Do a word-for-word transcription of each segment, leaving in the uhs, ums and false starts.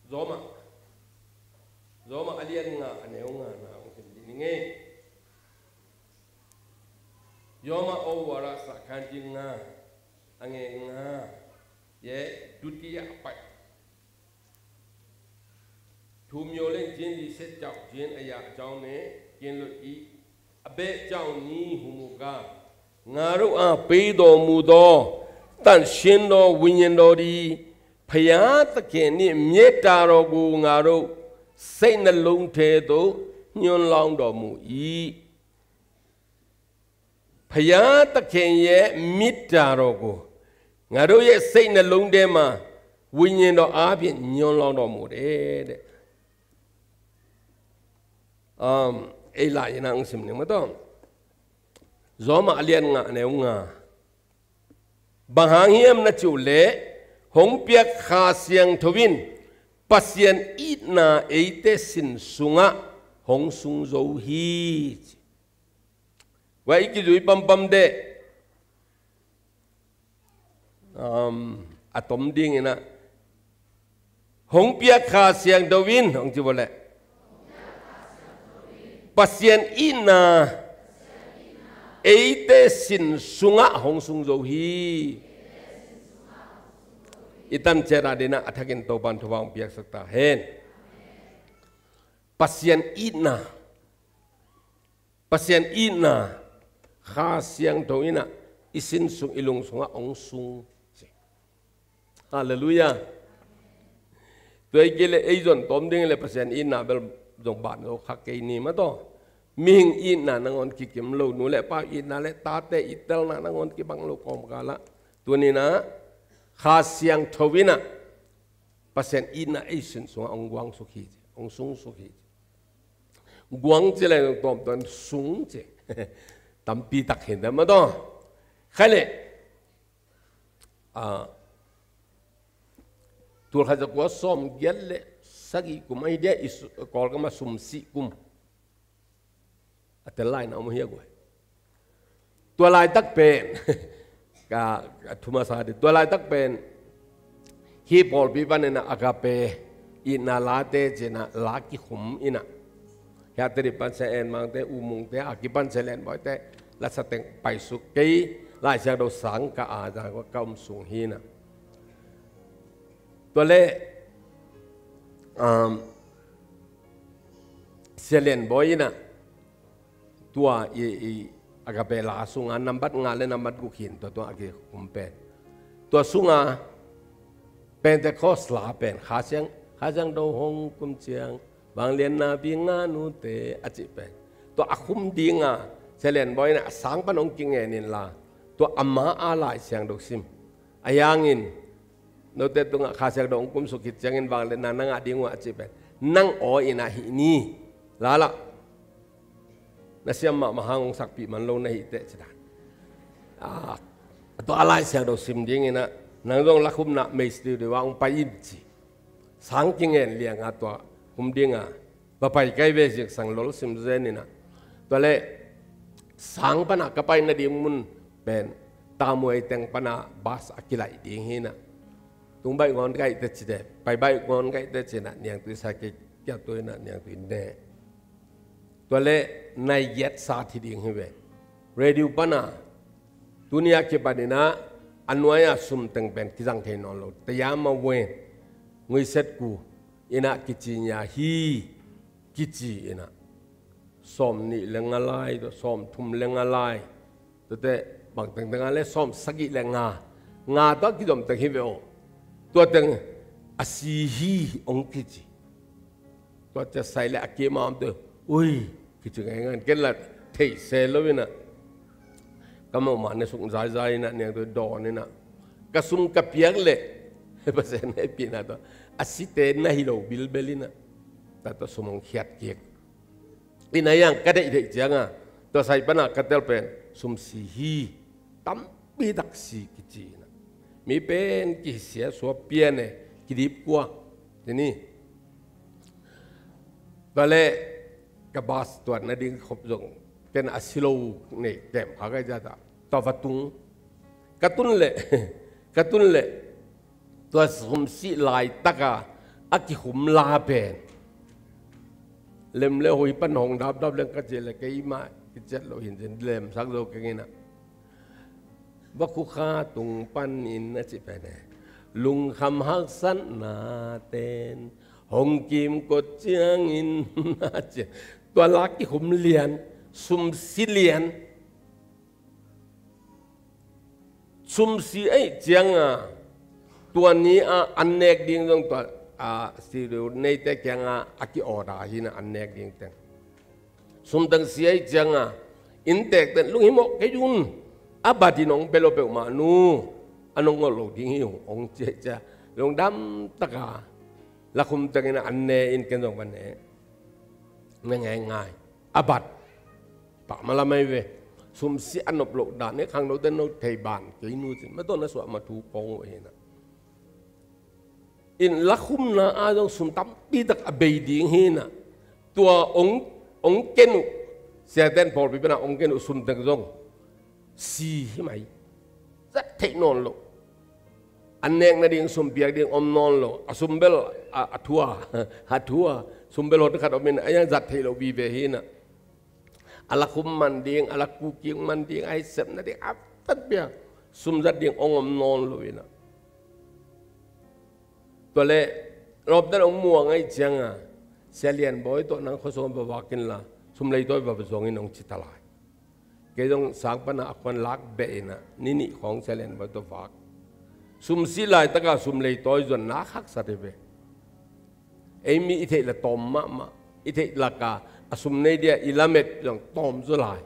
Roma, Roma a lian nga a neu nga na hong sim dih ning ei. Roma overah sakhan ding nga a nge nga ye dutia pai. Thum yo leng jin di set jauh jin a ya jauh ne kin lo i a beh jauh ni humuka. Nga ruh a pei do mu do tan shin do winyin do di ဘုရားသခင်နှင့် မေတ္တာတော်ကို ငါတို့စိတ်နှလုံးထဲသို့ ညွှန်းလောင်းတော်မူ၏။ ဘုရားသခင်ရဲ့ မေတ္တာတော်ကို ငါတို့ရဲ့ စိတ်နှလုံးထဲမှာ ဝိညာဉ်တော်အားဖြင့် ညွှန်းလောင်းတော်မူတယ်တဲ့။ Um, ei la ina ang sim ning maw taw. Roma a lian nga a neu nga. Bang hang hiam na cih uh leh, hong piak Kha Siangtho in Pasian itna eite sin sungah hong sung zo hi. Vai i kizui pampam deh. Um, a tom ding ina. Hong piak Kha Siangtho in, hong ci bawleh. Pasian itna eite sin sungah hong sung zo hi. I tan ciat a dina a thakin Topan thupha hong piaksak ta hen. Pasian itna. Pasian itna. Kha Siangtho ina i sin sung i lung sungah hong sung. Halleluiah. Tua i kei le ei zon tom ding le Pasian itna bel zong ban zo kha kei ni maw taw. Mihing itna nangawn kikim lo, nu le pa itna le tate ittelna nangawn kibang lo kawmkal ah. Tuni ina Kha Siangtho ina Pasian itna ei sin sungah hong guang suk hi ci, hong sung suk hi ci. Guang ci le tawmtawn sung ci. Tampi tak hi dam maw taw. Khai le Ah, tulkhat zakua sawm giat le sagih kum ahi dia i su-, Kawlgam ah sumsih kum. A tel lai na om hi a guai. Tua laitak pen. Ka, ka thuma sa di. Tua laitak pen. Hi pawlpi panin a Agape itna late cina la kikhum ina. Hiateri pan se en mangte, u mungte, a kipan se len boite, la sateng paisuk kei, Lai Siangtho sang ka a, ka um sung hi na. Tua le, um, se len boi ina. Tua i, i, Agape la sunga nambat nga le nambat guk hin tua tua a kikum pen. Tua sunga Pentecost la pen, Kha Siang, Kha Siangtho hong kum ciang, vanglianna pi nga nute a cih pen. Tua a khum dinga, se len boi ina a sang pan hong kingen in la. Tua ama a Lai Siangtho sim. A yangin, note tungah Kha Siangtho hong kum suk khit ciangin vangliatna na ngah ding uh a cih pen. Nang aw ina hi ni. Lala. Na siam mahmah hang hong sakpih man lo na hi teh ci dan. Ah, tua a Lai Siangtho sim ding ina, nang zong la khumna mei stiu deuh a hong pai in ci. Sang kingen lianga tua khum dinga. Va pai kai ve zingsang lol sim zen ina. Tua le sang pana ka pai nading mun pen Tamuai teng pana bas a kilaih ding hi na. Tung baih ngawn kaih te ci de, pai baih ngawn kaih te ci na, niangtui sa kei kia tui na, niangtui ne. Tua le nai giat sa thi ding hi ve. Radio pana, tunia kipan ina, a nuai a sum teng pen kizang thei nawn lo. Tayama wen, nguiset ku, ina kici nia hi, kici ina. Sawm nih le nga lai, tua sawm thum le nga lai. Tuate bang tengteng a le sawm sagih le nga. Nga tua kizom teng hi ve aw. Tua teng a si hi ong kici. Tua cia sai le a kima om te. Ui, kici ngai ngan ken la thei se lo ina. Ka mau ma ne sung zai zai ina, niang tu dawn ina. Ka sum ka piak le. Pasian hehpihna tua. A site na hi lo bilbel ina. Tua tua sum ong khiat kik. Ina yang ka deih deih cianga. Tua sai pana ka tel pen. Sum si hi. Tampi tak si kici ina. Mi pen kisia sua pian e. Kidip kua. Tini. Tua le ka bas tuat nading khop zong ken a si lo nei kem kha kai zata. Tua va tung. Ka tun le, ka tun le, tua sum si laitaka a kikhum la pen lem le hoi pan hong dapdap leng ka cih le keimah kiciat lo hin cin lemsak zo keng inah. Vakhukha tung panin a cih pen e, lungkham haksatna ten hong kimkot ciangin a cih. Tua la kikhum lian, sumsi lian. Sumsi ahih cianga tua ni a an nek ding zong tua a studio neite kianga a ki-order hi inah an nek ding teng. Sumtang si ahih cianga inntekten lunghimawh kei un, a batin hong pia lo peuhmah nu a nong ngolh lo ding hi uh hong ci ahih ciang lungdam taka lakhum tengin an ne in ken zong va ne. Ngaingai a bat pah malam ahi ve. Sumsi a nop loh dan e, khangnote no thei ban kei nu cin ma tawh na suah ma thu pong uh hi inah. In lakhumna a zong sum tampitak a bei ding hi inah. Tua ong, ong ken uh, siaten pawlpi penah ong ken uh sumteng zong si hi mai. Zat theih nawn lo. An nek nading sum piak ding om nawn lo. A sum bel a, a thua, a thua. Sum bel hot khat om in a yang zat theih lo vive hi inah. A lakhum man ding, a lakhuh kik man ding, a hih sep nading a tat piak sum zat ding ong om nawn lo inah. Tua le lawmten ong muang ahih cianga Sia Lian Bawi tawh nang khuasung va vak inla sum leitawi va zong in ong ci ta lai. Kei zong sang pana a khuan lak beh inah ni nih khawng Sia Lian Bawi tawh vak. Sumsi laitaka sum leitawi zon nak haksat hi ve. Ei mi i theih la tawm mahmah, i theih laka a sum nei dia i lamet zong tawm zaw lai.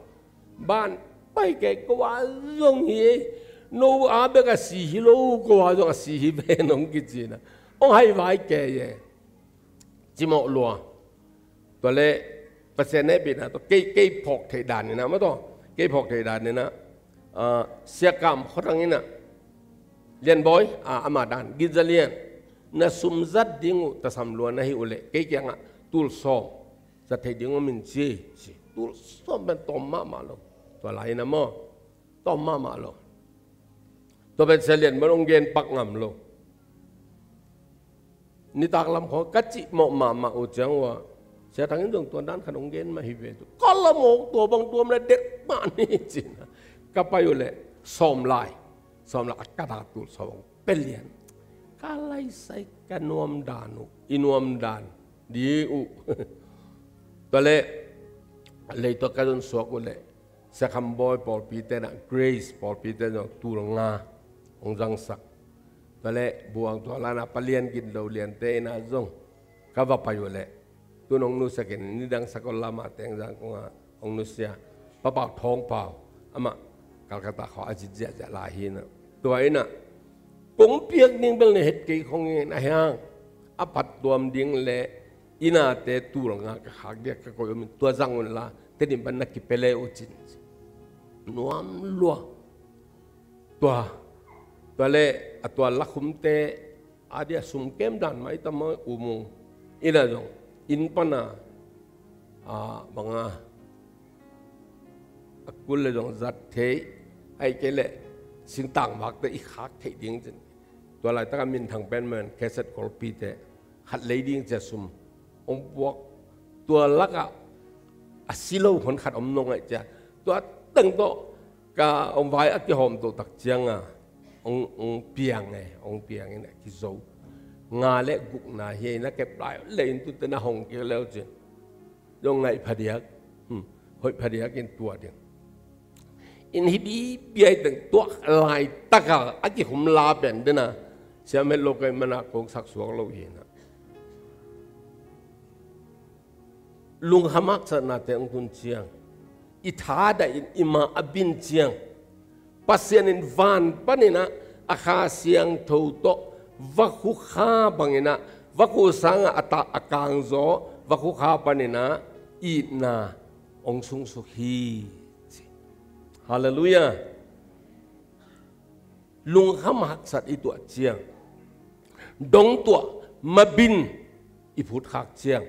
Ban pai kei ko a zong hi ei. No a bek a si hi lo, ko a zong a si hi ve nong kici inah. Ong hai vai kei e. Cimawh lua. Tua le Pasian hehpihna tawh kei, kei phawk theih dan inah ma tawh, kei phawk theih dan inah, ah, Sia Kam Khua Thang inah Lian Bawi, ah, amah dan Gin Za Lian, na sum zat ding uh tasam lua na hi uh leh kei kiangah tul sawm zat theih ding uh min ci, ci. Tul sawm pen tawm mahmah lo. Tua lai inah maw, tawm mahmah lo. Tua pen Sia Lian Bawi ong gen pak ngam lo. Nitak lam khawng ka cih mawh mahmah uh ciang uh a, Sia Thang in zong tua dan khat ong gen mah hi ve tu. Ka lam hong tua bang tuam le dek mah ni cin a. Ka pai uh leh sawm lai, sawm lai a ka dak tul sawm hong pia lian. Ka laisai ka nuam dan uh, i nuam dan di uh. Tua leh lei tua ka zon suak uh leh Sia Kham Bawi pawlpite inah, Grace pawlpite zong tul nga hong zangsak. Tua leh buang tua lana Pa Lian Gin Lo Liante inah zong ka va pai uh leh tun hong nusiakin nidang sakol lama teng zang kong a hong nusia Pa Pau Thawng Pau, amah Calcutta khawng a zit ziahziah lai hi inah. Tua inah kong piak ding bel na het kei khong in a hiang a phattuam ding leh innate tul nga ka khak dia ka koih om in tua zang unla Tedim pan na kipia le uh cin. Nuam lua. Tua, tua leh a tua lakhumte a dia sum kem dan mah i tam mah um ung. Inah zong inn pana, a, banga a kul leh zong zat theih, ahih kei leh singtang vakte i khak theih ding cin. Tua laitaka minthang pen men cassette golpite khat lei ding cia sum hong puak. Tua lakah a si lo hon khat om nong ahih cia tua teng tawh ka hong vai a kihawm toh tak cianga hong, hong piang e, hong piang in a kizo. Nga leh gukna hi ei, na kep lai leh in tute na hong kik leu cin. Zong ngaih phadiak, hmm, hoih phadiak in tua ding. In hi bibiai teng tua laitaka a kikhum la pen dena siam het lo kei mana kong sak suak lo hi na. Lungkham haksatnate hong tun ciang, i thadah in i ma a bin ciang, Pasian in van paninah a Kha Siangtho tawh vakhukha banginah, vakhu sangah a ta a kangzaw vakhukha paninah itna hong sungsuk hi. Halleluiah. Lungkham haksat i tuah ciang, dong tuah mabin i phutkhak ciang,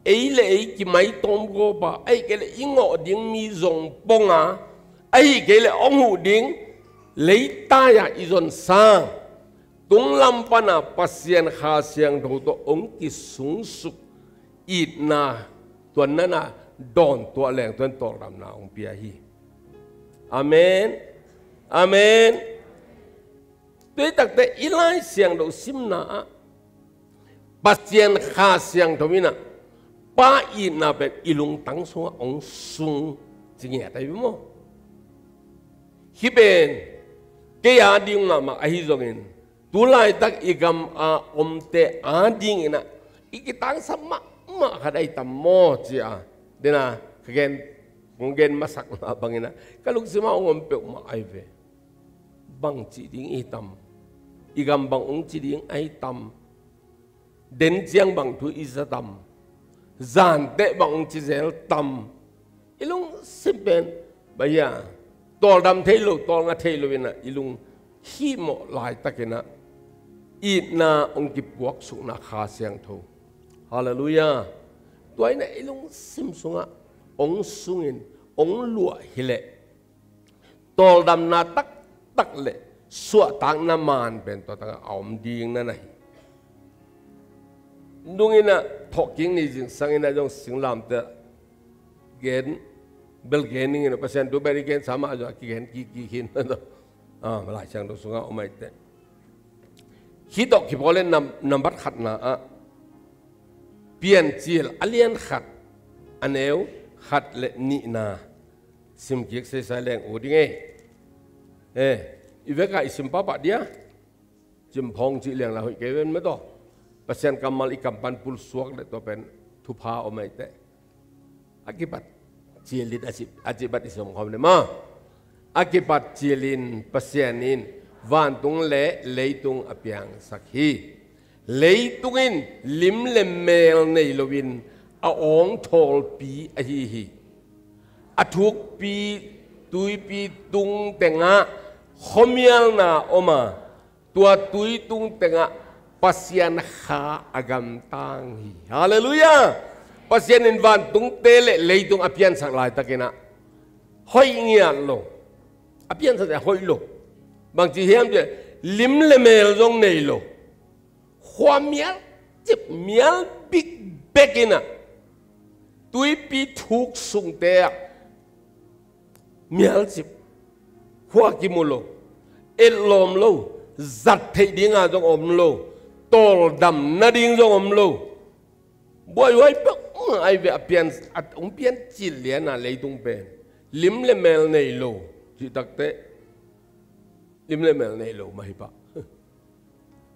ei le ei kimaitawm gawpa, ahih kei le i ngawh ding mi zong ponga, ahih kei le hong huh ding leitai-a i zon sang, tunglam pana Pasian Kha Siangtho tawh hong kisungsuk itna, tua na na dawn tuah leng tua in tawldamna hong pia hi. Amen. Amen. Tua hi takte i Lai Siangtho simna ah Pasian Kha Siangtho in ah Pa itna pen i lungtang sungah hong sung ci ngiat ahi maw? Hih pen kei a ding mahmah ahi zongin, tu laitak i gam a omte a dingin ah i kitangsap mahmah khat ahi tam maw ci a, den a ka gen, kong gen masak mah bangin ah ka lungsim ah hong om peuhmah ahi ve. Bang cih ding i tam? I gam bang hong ci ding ahi tam? Den ciang bang thu i za tam? Zanteh bang hong ci zel tam? I lungsim pen bang hiam, tawldam thei lo, tawlnga thei lo in ah i lung hihmawh laitakin ah itna hong kipuaksukna Kha Siangtho. Halleluiah. Tua in ah i lungsim sungah hong sungin hong luah hileh tawldamna taktak le suahtakna man pen tua tangah a om ding na na hi. Nungin ah thawhkik ni zingsangin ah zong singlamteh gen, bel gen ning in ah Pasian thu bel i gensa mah zong a kigen kik kik hi in ah, Lai Siangtho sungah om ahih teh. Hih tawh kipawl in nam, nambat khatna ah Piancil a lian khat, a neu khat le nihna simkik seisai leng ut ding ei. Eh, i vekah i sim pahpah dia. Cimphawng cih liang la hoih kei ven mah tawh. Pasian kammal i kam pan pulsuak le tua pen thupha om ahih teh. A kipat cilin a cih, a cih bat i sim khawm le maw. A kipat cilin Pasian in vantung le leitung a piangsak hi. Leitung in lim le mel nei loin a awng thawlpi ahi hi. A thukpi tuipi tung tengah khuamialna om a, tua tui tung tengah Pasian Kha a gamtang hi. Halleluiah. Pasian in vantungte le leitung a piansak laitakin ah hoih ngiat lo. A piansak a hoih lo. Bangci hiam cih leh lim le mel zong nei lo. Khua mial cip, mial bikbek in ah tuipi thuk sungte ah mial cip. Khua kimu lo. Etlawm lo. Zat theih dinga zong om lo. Tawldam nading zong om lo. Buaihuai peuh ahi ve a pian, a hong piancil liana leitung pen. Lim le mel nei lo. Cih takteh lim le mel nei lo mah hi pah.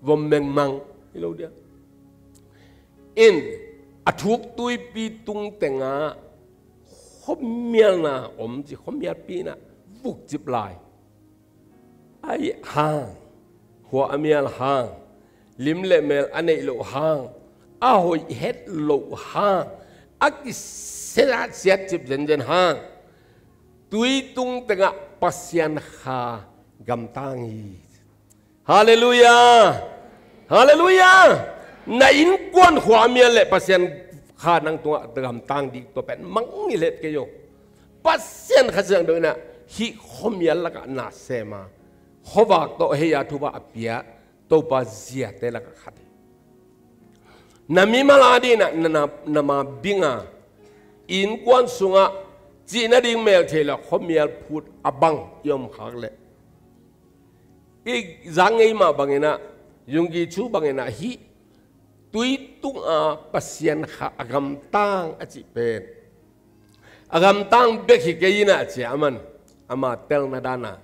Vom mengmang hi lo dia. In a thuk tuipi tung tengah khuamialna om ci, khuamialpi in ah vukcip lai. Ahi hang, khua a mial hang, lim le mel a neih loh hang, a hoih het loh hang, a kisiat siatcip zenzen hang, tui tung tengah Pasian Kha gamtang hi. Halleluiah. Halleluiah. Na innkuan khua a mial le Pasian Kha nang tungah gamtang ding tua pen mangngilh het kei uh. Pasian Kha Siangtho in ah hih khuamial lakah na sem a, khuavak tawh hei a thupha a pia Topa ziate lakah khat hi. Na mimal a dingin ah na, na, na ma bing a, innkuan sungah cih nading mel thei lo khuamial phut a bang i om khak leh, i zak ngei mah bangin ah, Yonggi Cho bangin ah hih tui tungah Pasian Kha a gamtang a cih pen, a gamtang bek hi kei in ah ci a, aman ama telna dan a,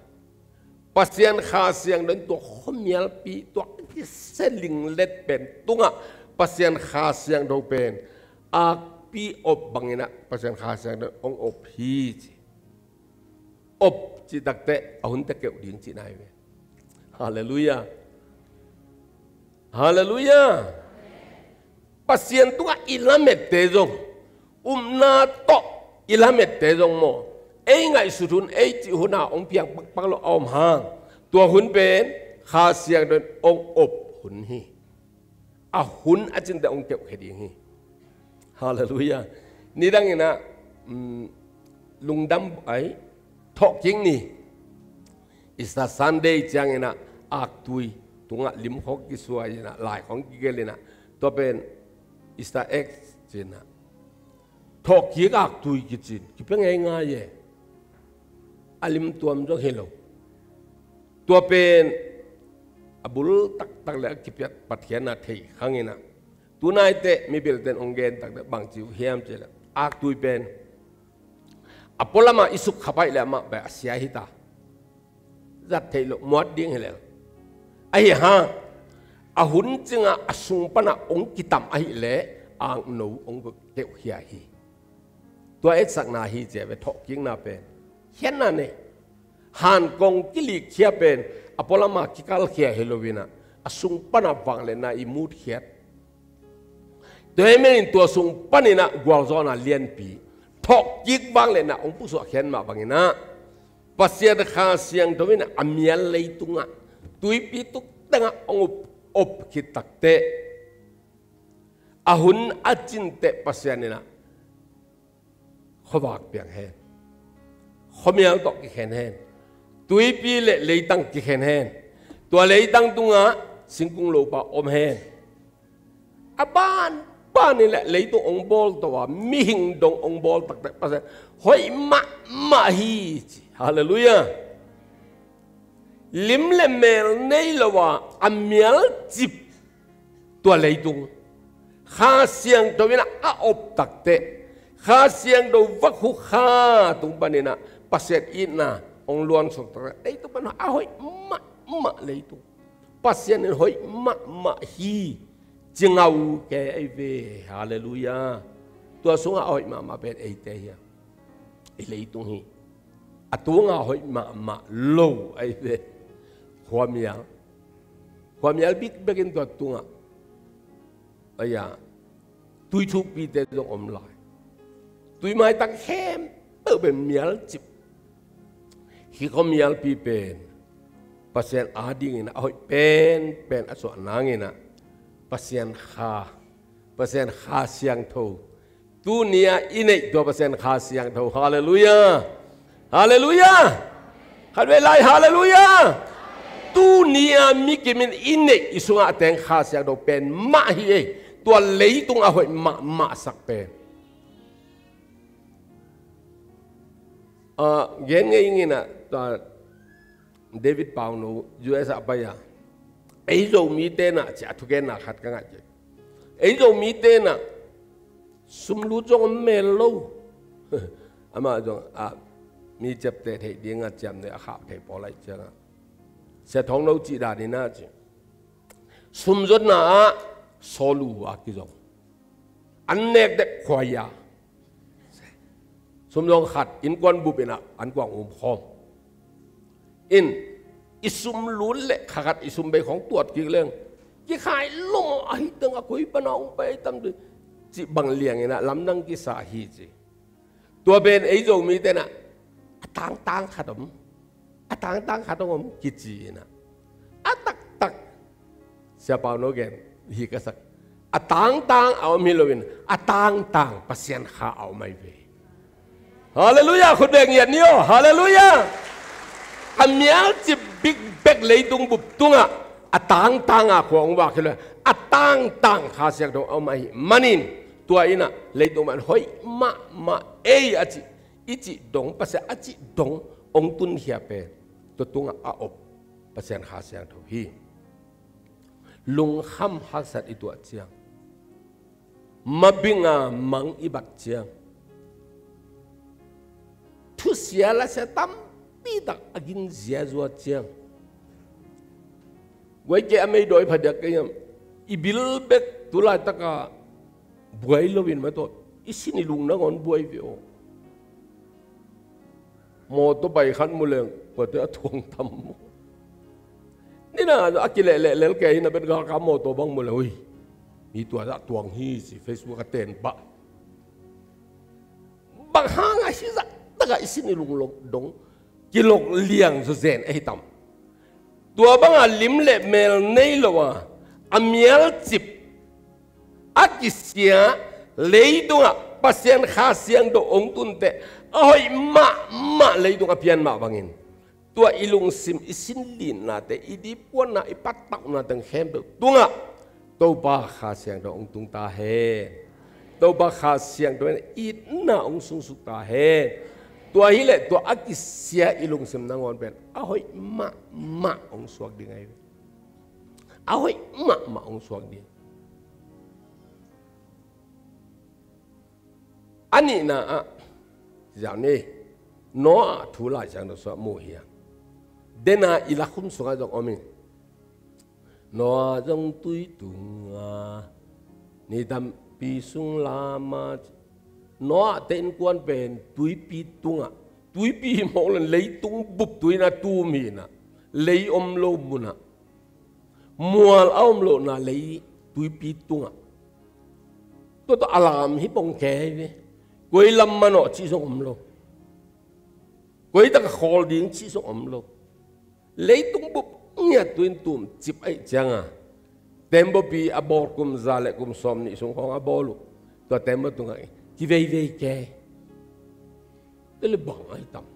Pasian Kha Siangtho in tua khuamialpi, tua kisia linglet pen tungah Pasian Kha Siangtho pen akpi op bangin ah Pasian Kha Siangtho in hong op hi ci. Op cih takteh a hun tekeuh ding cihna hi ve. Halleluiah. Halleluiah. Pasian tungah i lamette zong, upna tawh i lamette zong maw, ei ngaihsut hun, ei cih hun a hong piang pakpak lo a om hang, tua hun pen Kha Siangtho in hong op hun hi. A hun a cinte hong keuhkhia ding hi. Halleluiah. Nidangin ah, um, lungdam ai, thawhkik ni, Easter Sunday ciangin ah aktui, tungah lim khawng kisuai inah, lai khawng kigelh inah, tua pen Easter egg ci inah, thawhkik aktui kici in kipia ngeingai e. A lim tuam zong hi lo. Tua pen a bul taktak le a kipiat Pathian a theih khang inah, tunaite mipilte in hong gen takte bang ci uh hiam cih leh, aktui pen a pualamah i suk kha paih le amah pen a sia hi ta. Zat theih loh muat ding hi leh, ahi hang a hun cingah a sung panah hong kitam ahih leh akno hong keuhkhia hi. Tua etsakna hi ci a ve, thawhkikna pen khiatna nei. Han kong kilikkhia pen a pualamah kikalkhia hi lo inah, a sung panah vangliatna i mutkhiat. Tua hih manin tua sung panin ah gualzawhna lianpi, thawhkik vangliatna hong pusuahkhiat mah bangin ah, Pasian Kha Siangtho in a mial leitungah tuipi tuktengah hong op, op khit takteh, a hun a cin teh Pasian in ah khuavak piang hen, khuamial tawh kikhen hen, tuipi le leitang kikhen hen, tua leitang tungah singkung lopa om hen. A banban in le leitung hong bawl to a, mihing dong hong bawl takteh Pasian hoih mahmah hi ci. Halleluiah. Lim le mel nei lo a, a mialcip tua leitung Kha Siangtho in a op takteh, Kha Siangtho vakhu kha tung panin ah Pasian itna hong luansuk takteh, leitung pan a hoih mahmah leitung. Pasian in hoih mahmah hi ci ngau kei ahi ve. Halleluiah. Tua sungah a hoih mahmah pen eite hi a, i leitung hi. A tunga hoih mahmah lo ahi ve. Khuamial. Khuamial bikbekin tua tungah, aia, tuithukpite zong om lai. Tuimai tang khempeuh pen mialcip. Hih khuamialpi pen Pasian adingin a hoih penpen a suah nangin ah, Pasian Kha, Pasian Kha Siangtho, tuni-a i neih tua Pasian Kha Siangtho. Halleluiah. Halleluiah. Khatvei lai, halleluiah. Tuni-a mikim in i neih i sungah a teng Kha Siangtho pen mah hi ei. Tua leitung a hoih mahmahsak pen, ah, gen ngei ing inah, tua David Pauno U S a pai a, ei Zomite nah ci a thugenna khat ka ngaih kei. Ei Zomite nah sumlut zong om mel lo. Amah zong, ah, mi ciapteh theih dingah ciamnuih a khah thei pawl ahih ciangah, Sia Thawng No cih dan inah ci, sumzonna ah sawlu a kizong, an nek dek khuai a, sumzong khat innkuan bup inah an kuang um khawm in, i sum lut le kha khat i sum bei khawng tuat kik leng, kikhai lom ahi teng a koi pana ung pai tam tu cih bang liang inah lamdang kisa hi ci. Tua pen ei Zomite nah a tangtang khat om, a tangtang khat om kici inah, a taktak Sia Pauno gen hi ka sak, a tangtang a om hi loin a tangtang Pasian Kha a om ahi ve. Halleluiah. Khut beng ngiat ni aw. Halleluiah. A mialcip bikbek leitung bup tungah a tangtang a khua hong vak hi lo, a tangtang Kha Siangtho a om ahih manin, tua inah leitung mah hoih mahmah ei a cih, i cih dong, Pasian a cih dong hong tunkhia pen tua tungah a op Pasian Kha Siangtho hi. Lungkham haksat i tuah ciang, mabinga mang i bat ciang, thusia lasia tampitak a gin ziazua ciang, guai kei a meidawi phadiak kei hiam, i bil bek tu laitaka buai loin mah tawh i sin i lung nangawn buai ve aw. Mawtaw pai khat mu leng, kuate a tuang tam maw? Nina a kilehleh lel kei hi na, bet galkap mawtaw bang mu leng, ui, mi tua zah tuang hi ci Facebook a ten pah. Bang hang a hih zah takah i sin i lung lok dong kilok liang zawzen ahi tam? Tua banga lim le mel nei lo a, a mialcip, a kisia leitungah Pasian Kha Siangtho hong tunteh a hoih mahmah leitung a pian mah bangin, Tua i lungsim, i sinlitnate, i dipkuatna, i pattaunate khempeuh tungah Topa Kha Siangtho hong tung ta hen. Topa Kha Siangtho in itna hong sungsuk ta hen. Tua hileh tua a kisia i lungsim nangawn pen a hoih mahmah hong suak ding ahi ve. A hoih mahmah hong suak ding. A nihna ah, ziau ni, Noah thu Lai Siangtho sungah mu hi a. Dena i lakhum sungah zong om hi. Noah zong tui tungah ni tampi sung lama. Noah te innkuan pen tuipi tungah, tuipi mawk lon leitung bup tui na tum hi na, lei om lo munah, mual a om lohna lei tuipi tungah. Tua tawh a lam hi pong kei ve. Koi lam manawh cih zong om lo. Koi tak a khawl ding cih zong om lo. Leitung bup ngiat tuin tum cip aih cianga, tembaw pi a bawl kum za le kum sawm nih sung khawng a bawl uh. Tua tembaw tungah kiveivei kei. Tua le bang ahi tam.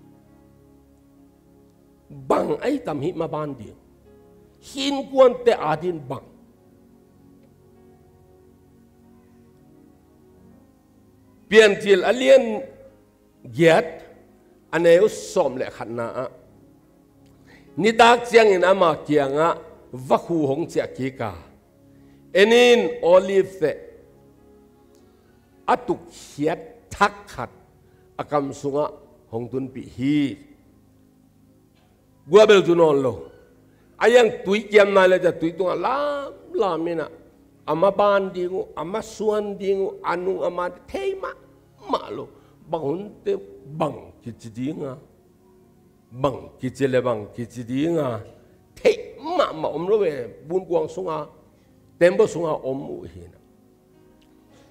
Bang ahi tam hih maban ding. Hih innkuante adin bang. Piancil a lian giat, a neu sawm le khatna ah, nitak ciangin ama kiangah vakhu hong ciah kik a, en in, olive teh a tukkhiat thak khat a kam sungah hong tunpih hi. Guabel tu nawn lo. A iang tui kiam nai le cia tui tungah lamlam inah, a maban ding uh, a masuan ding uh, a nu a ma thei mahmah lo. Bang hunte bang kici dinga, bang kici le bang kici dinga, theih mahmah om lo ve. Bunkuang sunga, tembaw sunga om uh hinah.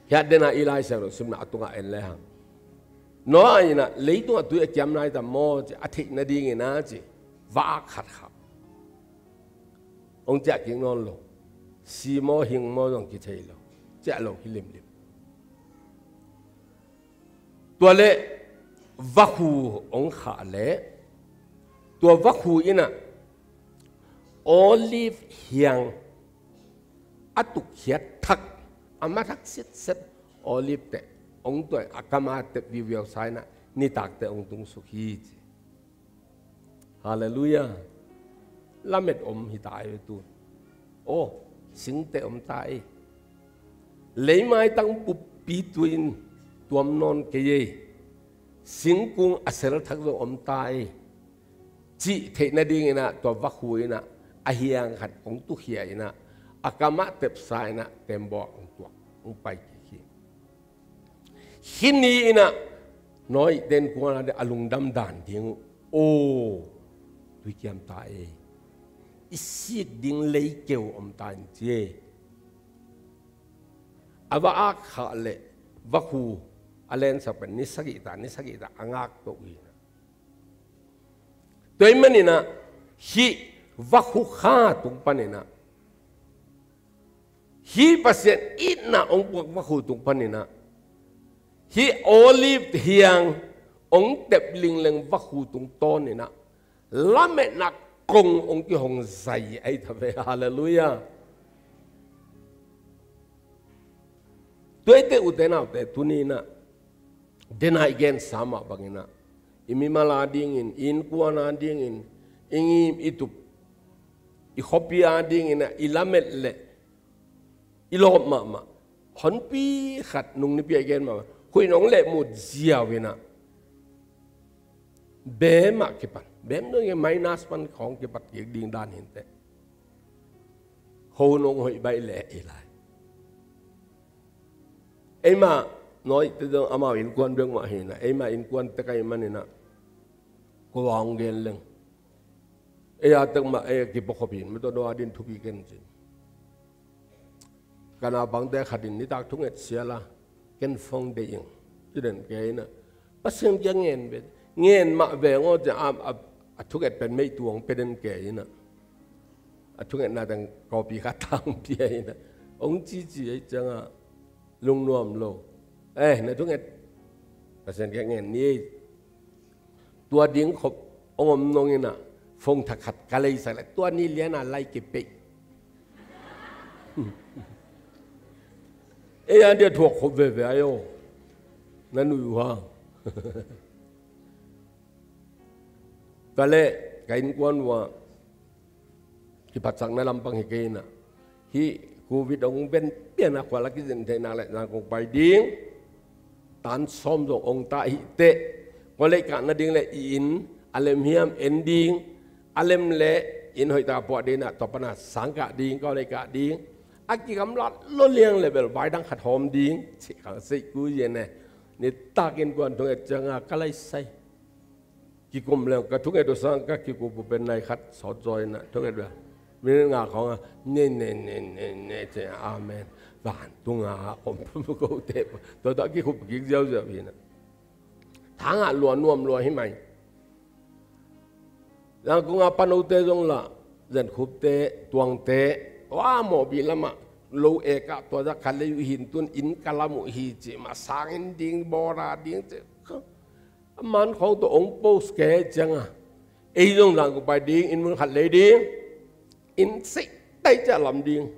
Hiah dena i Lai Siangtho simna a tungah en le hang, Noah inah leitungah tui a kiam nai tam maw ci, a theih nadingin a ci, va-ak khat kha. Hong ciah kik nawn lo. Si maw hing maw zong kithei lo. Ciah lo hi limlim. Tua le vakhu hong khah le, tua vakhu inah olive hiang a tukkhiat thak, a mathak sitset olive teh hong tuai, a kama tep viuviau sa inah nitak teh hong tungsuk hi ci. Halleluiah. Lamet om hi ta ei ve tu. Aw, singte om ta ei. Leimaitang buppi tuin tuam nawn kei ei. Singkung a sel thak zong om ta ei. Cih theih nadinginah tua vakhu inah a hiang khat hong tukhia inah a kamah tepsa inah tembaw hong tuak, hong pai kik hi. Hih ni inah Noah te innkuan a lungdam dan ding uh, aw, tui kiam ta ei. I sik ding leikeu om ta in ci ei. A va-ak khah le vakhu a lensak pen ni sagih ta, ni sagih ta a ngak toh uh hi. Tua ahih maninah hih vakhu kha tung paninah, hih Pasian itna hong puak vakhu tung paninah, hih olive hiang hong tep lingleng vakhu tungtawninah lametna kong hong kihong zai ahi ta ve. Halleluiah. Tua ahih teh ute naute, tuni inah dena i gensa mah banginah, i mimal a dingin, i innkuan a dingin, i ngim i tup, i khuapi a dinginah i lamet leh i lawp mahmah. Honpi khat nung nipi a i gen mahmah, huih in hong lehmut ziau inah, bem ah kipan, bem dong i minus pan khawng kipat kik ding dan hi inteh. Ho nong hoih baih leh ei lai. Eimah Noah te zong amau innkuan bek mah hinah, eimah innkuan tek ahih maninah, kua hong gen leng, ei a tek mah ei a kipakhop hin, mah tawh Noah din thupi ken cin. Ka naupangte khatin nitak thunget siala, ken phone deih ing ci den kei inah, Pasian kia ngen ve, ngen mah veng aw ci a, a, a thunget pen meihtu hong pia den kei inah, a thungetna teng kawpi kha tang pia inah hong cici ei ciangah lungnuam lo. Eh, na thunget Pasian kia ngen ni ei. Tua ding khop hong om nong inah, Phone thakhat ka leisak le tua ni liana lai kipeih. Ei a dia thuak khop veve ahi aw. Na nui uh hang. Tua le ka innkuan uh a kiphatsakna lampang hi kei ina. Hih covid hong ven pian a khual a kizin theih nak le Zangkong pai ding. Tan sawm zong ong ta hi teh. Kua lei kah nading le i inn a lem hiam en ding. A lem le inn hoih taka puah ding a tua pana sang kah ding, kua lei kah ding. A kigamlat lo liang le bel vai dang khat hawm ding. Cih khang sei ku yen e. Nitak innkuan thunget cianga ka lai sai. Kikum leng ka thunget uh sang ka kikup uh pen nai khat sawt zaw ina thunget uh a minit nga khawng a ne ne ne ne ne ce amen. Vantung a om ko te tua tua kikup kik ziauziau hi na. Thangah lua nuam lua hi mai. Zangkong a panote zong lah Zenkhupte, Tuangte, wa Mawbi lamah lo ekah tua zah khat lei uh hin tun inn ka lam uh hi cih mah sangin ding bawra ding cih. A man khawng tawh ong post kei cianga ei zong Zangkong pai ding, inn mun khat lei ding, inn sei tai ciah lam ding.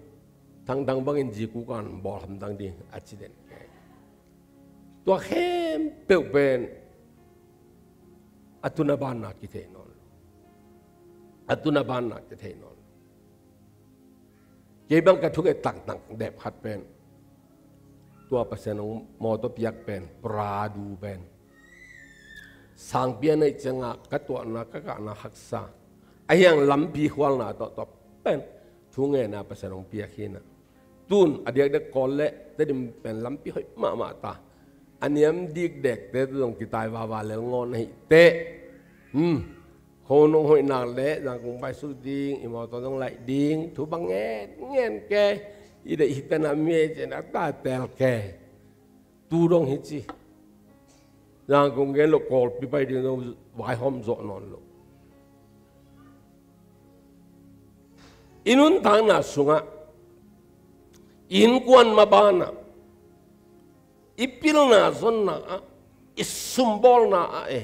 Thangthang bangin zi kukan bawl hamtang ding a ci den kei. Tua khempeuh pen a tuna banna kithei nawn lo. A tuna banna kithei nawn lo. Kei bang ka thunget taktak dep khat pen tua Pasian hong mawtaw piak pen Prado pen sang pian aih cianga ka tuahna ka kahna haksa ahiang lampi khualna tawhtawh pen thungena Pasian hong piak hi na. Tun a diakdiak Kawl le Tedim pen lampi hoih mahmah ta. A niam dikdekte zong kitai vava lel ngawn ahi teh. Hmm. Khonung hoih nak le Zangkong pai suk ding, i mawtaw zong laih ding, thu bang ngen ngen kei. I deih hi tena mi ei cen a ta tel kei. Tu dong hi ci. Zangkong gen lo Kawlpi pai ding zong vaihawm zawh nawn lo. I nuntakna sungah innkuan mabanah i pilna zonna ah i sumbawlna ah e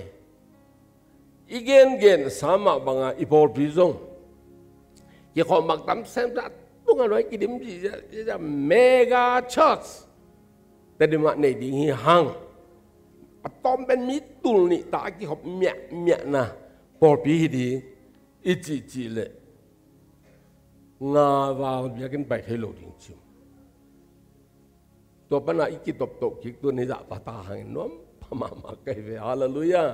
i gengen sa mah banga i pawlpi zong kikhawh mak tam semta tunga nuai kidim zihziah mega church Tedim ah nei ding hi hang. A tawm pen mi tul nih ta a kikhop miahmiahna pawlpi hi ding i cihcih leh nga val biakinn pai thei lo ding cim. Tua pana i kitoptoh kik tu ni zah pata hangin nuam pha mahmah kei ve. Halleluiah.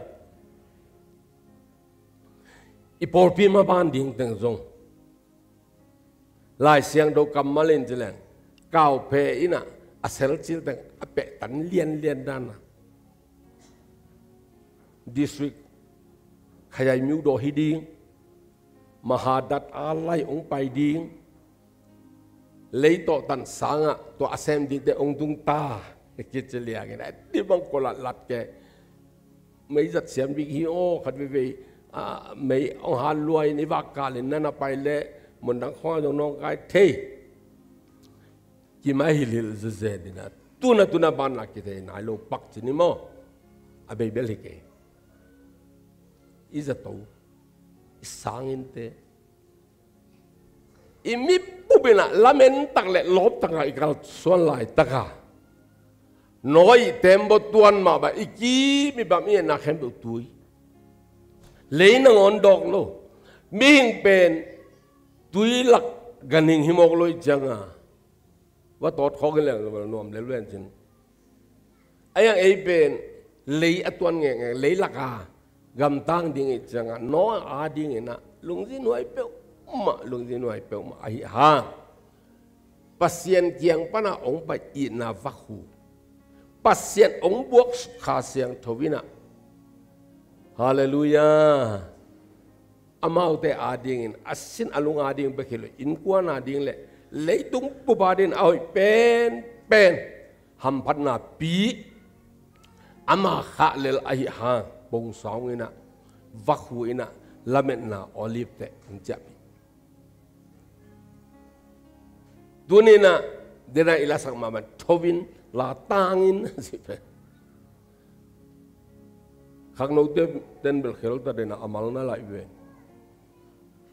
I pawlpi maban ding teng zong Lai Siangtho kammal in ci leng kauphe inah a selcil teng a pehtan lianlian dana district khayai miudaw hi ding. Mahadat a lai ong pai ding. Leitawh tan sangah tua a sem dingte ong tung ta. Kici liangin a di bang ko latlat ke. Mei zat siam bik hi aw, khat veivei mei ong hat luai in i vak kalin nana pai leh mundang khawng a zong nawngkai thei. Kimai hilhilh zezen inah tuna tuna banah kithei nai lo pak cin i maw? A beibel hi kei. I zato, i sanginte, i mipup inah lamentak le lawptaka i kalsuan laitaka nawi tembaw tuan mahbah i kim i bam i etna khempeuh tui. Lei nangawn dawk lo. Mihing pen tui lak ganhing hi mawk lo i cianga va tawt khawk in leng nuam lel ven cin. A iang ei pen lei a tuan ngekngek lei laka gamtang ding i cianga Noah a dinginah lungzi nuai peuhmah, lungzi nuai peuhmah ahi hang Pasian kiang pana ong pai itna vakhu Pasian ong buak Kha Siangtho inah. Halleluiah. Amaute adingin a sin a lung ading bek hi lo, innkuan ading le leitung bup adingin a hoih penpen hamphatna pi ama khah lel ahi hang pongsaung inah vakhu inah lametna olive teh in ciahpih. Tuninah dena i lasak mahmah thovin la tangin a si pen khaknote ten bel khelta dena a malna laih ve.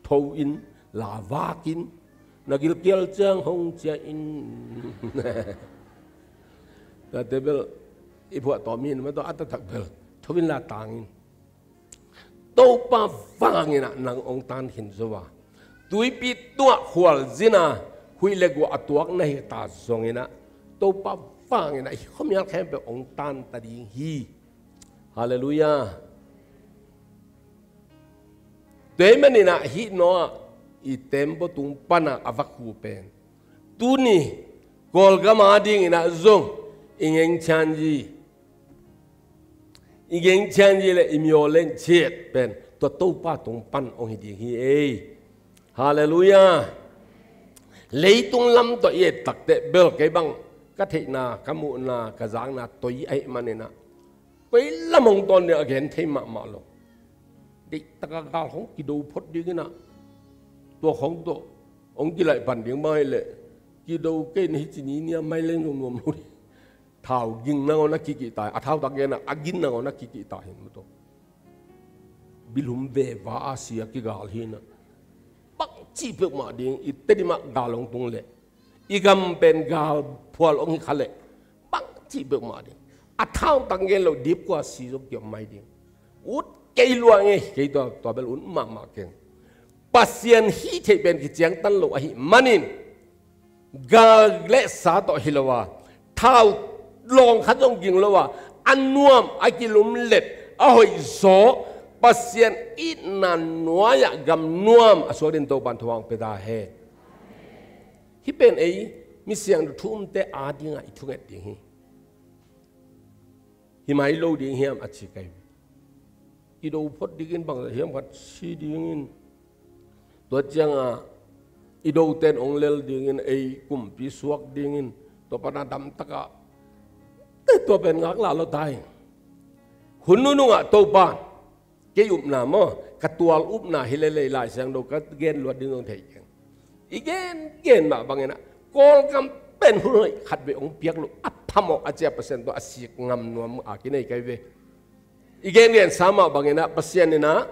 tho in, lavak in, na gilkial ciang hong ciah in. Tate bel i phuahtawm hi in, mah tawh a taktak bel tho in la tang in. Topa vangin ah nang hong tan khin zo a, tuipi tungah khualzin a huih le guah a tuak na hi ta zongin ah, Topa vangin ah i khuamial khempeuh hong tan ta ding hi. Halleluiah. Tua ahih manin ah hih Noah i tembaw tung pan a a va khu pen, tuni Kawlgam a dingin ah zong i ngengchianzi, i ngengchianzi le i myo len chiat pen tua Topa tung pan hong hi ding hi ei. Halleluiah. Leitung lam tawh i et takteh bel kei bang ka theihna, ka muhna, ka zakna toi ahih manin ah, koi lam hong tawn ding a gen thei mahmah lo. Deihtak a gal hong kido phot dingin ah, tua khong tawh hong kilaih pan ding bang ahih leh, kido kei na hi ci ni nia mai leng zong nuam lo ding. Thau ging nangawn a kikihta hi, a thau tak gen a, a gin nangawn a kikihta hi, mah tawh. Bilhum veva a si a kigal hi in ah, bangci peuhmah ding, i Tedim ah gal hong tung leh, i gam pen gal phual hong hi kha leh, bangci peuhmah ding. A thau tak gen lo dipkua si zong kiom mai ding. Ut kei lua ngei, kei tua, tua bel ut mahmah keng. Pasian hih theih pen kiciangtan lo ahih manin, gal le sa tawh hi lo a, thau lawng khat zong ging lo a, a nuam a kilumlet, a hoih zaw, Pasian itna nuai-ah gam nuam a suak dingin Topa'n thupha hong pia ta hen. Hih pen ei mi siangtho thu umte adingah i thunget ding hi. Hi mai lo ding hiam a ci kei. I do phot dingin bangzah hiam khat si dingin, tua ciangah i dote'n hong lel dingin, ei kumpi suak dingin, tua pan a damtak a, tua pen ngaklah lo ta hi. Hun nunung ah Topa'n, kei upna maw, ka tual upna hi lel ei, Lai Siangtho ka gen luat ding zong thei keng. I gengen mah bangin ah, Kawlgam pen hun hoih khat vei hong piak lo, a phamawh a cia Pasian tawh a sik ngam nuam a kinei kei ve. I gengensa mah bangin ah, Pasian in ah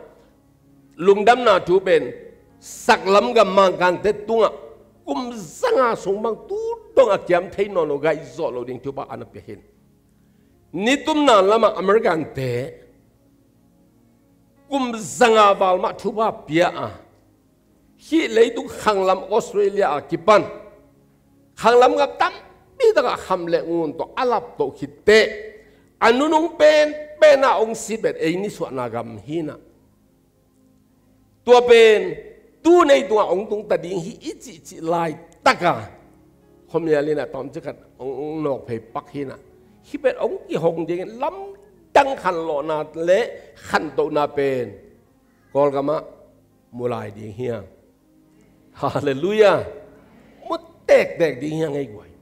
lungdamna thu pen saklam gam Mangkangte tungah kum zanga sung bang tu dong a kiam thei nawn lo, gaih zawh lo ding thupha a na pia hi. Nitumna lamah Americante kum zanga val mah thupha pia a, hih leitung khanglam Australia a kipan khanglam gam tampi takah kham le ngun tawh a laptoh khit teh, a nunung penpen ah hong si pen ei nisuahna gam hi in ah, tua pen tu nei tungah hong tung ta ding hi i cihcih laitak a, khuamial in ah tawmcik khat hong, hong nawk phei pak hi in ah, hih pen hong kihong dingin lamdang khanlawhna le khantohna pen Kawlgam ah mu lai ding hi hang. Halleluiah. Mu tektek ding hi hang ei guai.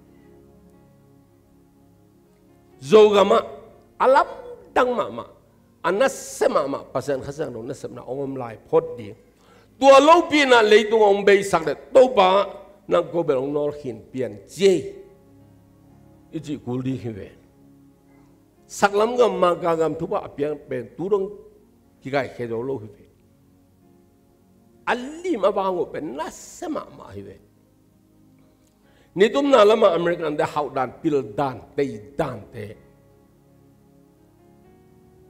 Zogam ah a lamdang mahmah, a nasia mahmah Pasian Kha Siangtho nasepna hong om lai phot ding. Tua lopi in ah leitung hong beisak leh, Topa, nang ko bel hong nawlkhin pian ci ei, i cih kul ding hi ve. Saklam gam, Mangkang gam thupha a piang pen tu dong kikaikhia zo lo hi ve. A lim a vang uh pen nasia mahmah hi ve. Nitumna lamah Americante hauh dan, pil dan, tei dante,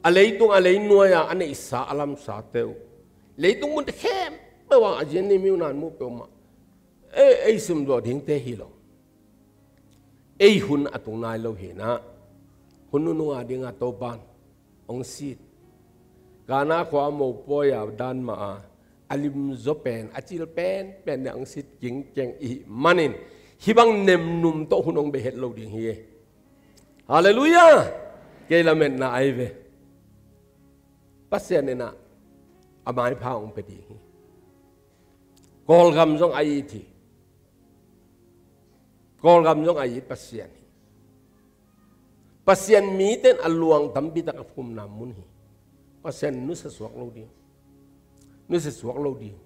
a leitung a leinuai-a a neihsa a lamsate uh, leitung mun khempeuh ah a zi a nim uh nan muh peuhmah, ei, ei simzaw dingte hi lo. Ei hun a tung nai lo hi in ah, hun nunung a dingah Topa'n hong sit. Kana khua a mopawi a dan mah a, a limzaw pen, a cil penpen in ah hong sit kingkeng i hih manin, hih bang nemnum tawh hun hong bei het lo ding hi. Halleluiah. Kei lametna ahi ve. Pasian in ah a maipha hong pia ding hi. Kawlgam zong a it hi. Kawlgam zong a it Pasian hi. Pasian mite in a luang tampi tak a phumna mun hi. Pasian nusia suak lo ding. Nusia suak lo ding.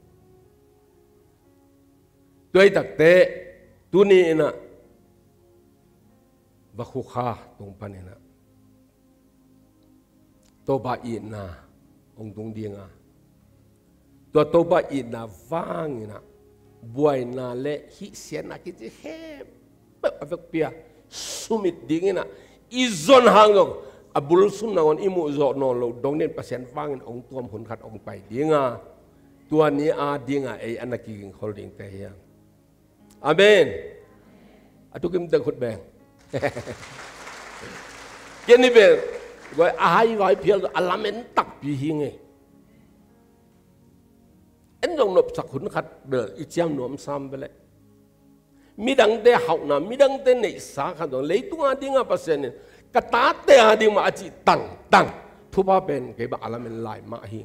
Tua ahih takteh, tuni in ah Vakhukha tung pan in ah Topa itna hong tung ding a, Tua Topa itna vangin ah buaina le hih siatna kici khempeuh a vekpi-a sumit dingin ah i zon hang zong a bul sum nangawn i muh zawh nawn loh dongin Pasian vangin hong tuam hun khat hong pai ding a, tua ni a dingin ei a na kigingkhol dingte hi hang. Amen. A thukim teng khut beng. Ken ni bel guai a hai vai phial a lamen takpi hi ngei. En zong nopsak hun khat bel i ciam nuam sam bel e. Midangte hauhna, midangte neihsa khat zong leitung a dingin Pasian in ka tate a ding mah a cih tangtang thupha pen kei bang a lamen lai mah hi.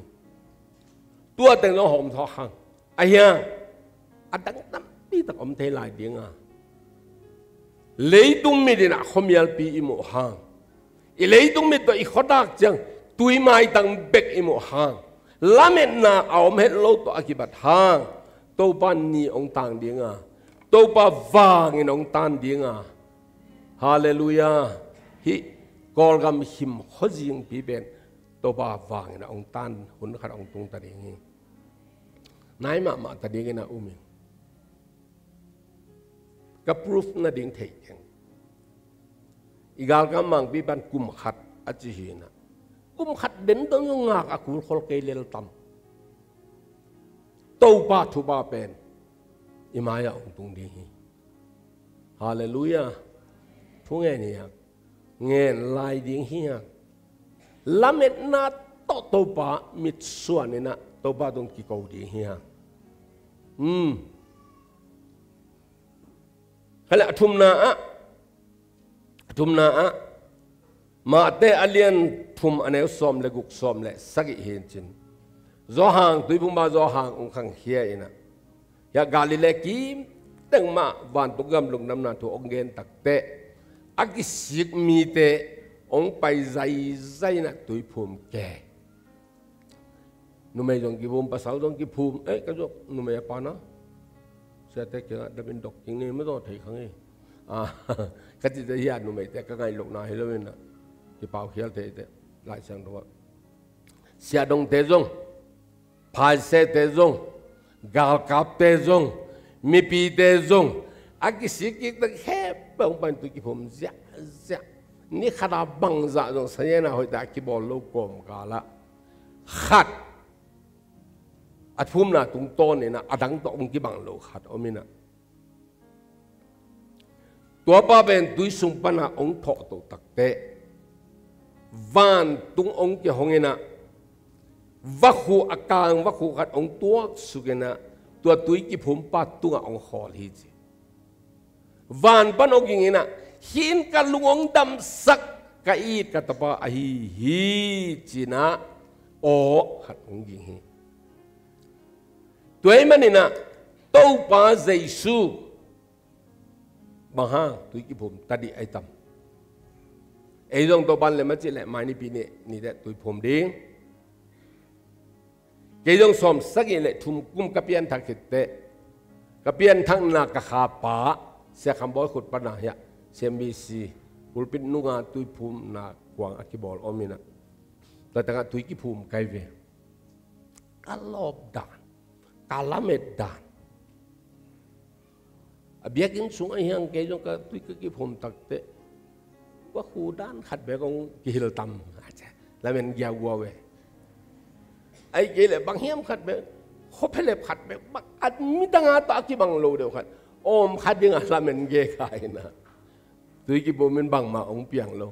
Tua teng zong hawm thawk hang. A hiang a dang tampi tak om thei lai ding a, leitung mit in ah khuamialpi i muh hang, i leitung mit tawh i khuatak ciang tui maitang bek i muh hang, lametna a om het lo tawh a kibat hang Topa ni hong tang ding a, Topa vangin hong tan ding a. Halleluiah. Hih Kawlgam him khuazingpi pen Topa vangin a hong tan hun khat a hong tung ta ding hi. Nai mahmah ta dingin a um in, ka proof nading thei keng. I galkap mangpi pan kum khat a ci hi in ah, kum khat den dong zong ngak a kul khol kei lel tam. Topa thupha pen i mai-ah hong tung ding hi. Halleluiah. Thu ngen hi hang. Ngen lai ding hi hang. Lametna tawh Topa mitsuan in ah Topa tung kiko ding hi hang. Hmm. Kha le a thumna ah, a thumna ah Mate a lian thum a neu sawm le guk, sawm le sagih hi in cin, Zawhang, Tuiphumpa Zawhang hong khangkhia in ah, hiah Galilee kim teng mah vantung gam lungdamna thu hong gen takteh a kisik mite hong pai zaizai in ah tuiphum ke. Numei zong kiphum, pasal zong kiphum. Eh, ka zong numei a pana, siate kiangah dam in dok kik ni, ma zong thei kha ngei. Ah, ka cihte hiah numeite ka ngaih lohna hi lo in ah, kipaukhial theite Lai Siangtho ah. Siahdongte zong, Pharisaite zong, galkapte zong, mipite zong, a kisik kik teng khempeuh hong pai in tui kiphum ziahziah. Ni khat a bangzah zong sazian a hoihtak a kibawl lo kawmkal ah khat a phumna tungtawn in ah a dang tawh hong kibang lo khat om in ah, tuapa pen tui sung pan ah hong thawhtoh takteh vantung hong kihong in ah, vakhu, a kang vakhu khat hong tuaksuk in ah, tua tui kiphumpa tungah hong khawl hi ci. Van pan hong ging in ah, "Hih in ka lung hong damsak, ka it ka tapa ahi hi," ci in ah aw khat hong ging hi. Tua ahih manin ah Topa Jesu bang hang tui kiphum ta ding ahi tam? Ei zong Topa in lem a cih leh mai Nipi ni, ni teh tui phum ding. Kei zong sawm sagih le thum kum ka pianthak khit teh, ka pianthakna ka khapa Sia Kham Bawi khut pan ah hiah C M B C pulpit nung ah tuiphumna kuang a kibawl om in ah, tua teng ah tui kiphum ka hi ve. Ka lawp dan, ka lamet dan. A biakinn sung ahi hang kei zong ka tui ka kiphum takteh, vakhu dan khat bek hong kihil tam. Lamen giau guau ve. Ahih kei leh bang hiam khat bek, khua phelep khat bek, bang a midang a tawh a kibang lo deuh khat, awm kha ding a lamen ge kha in ah, tui kiphum in bangmah hong piang lo.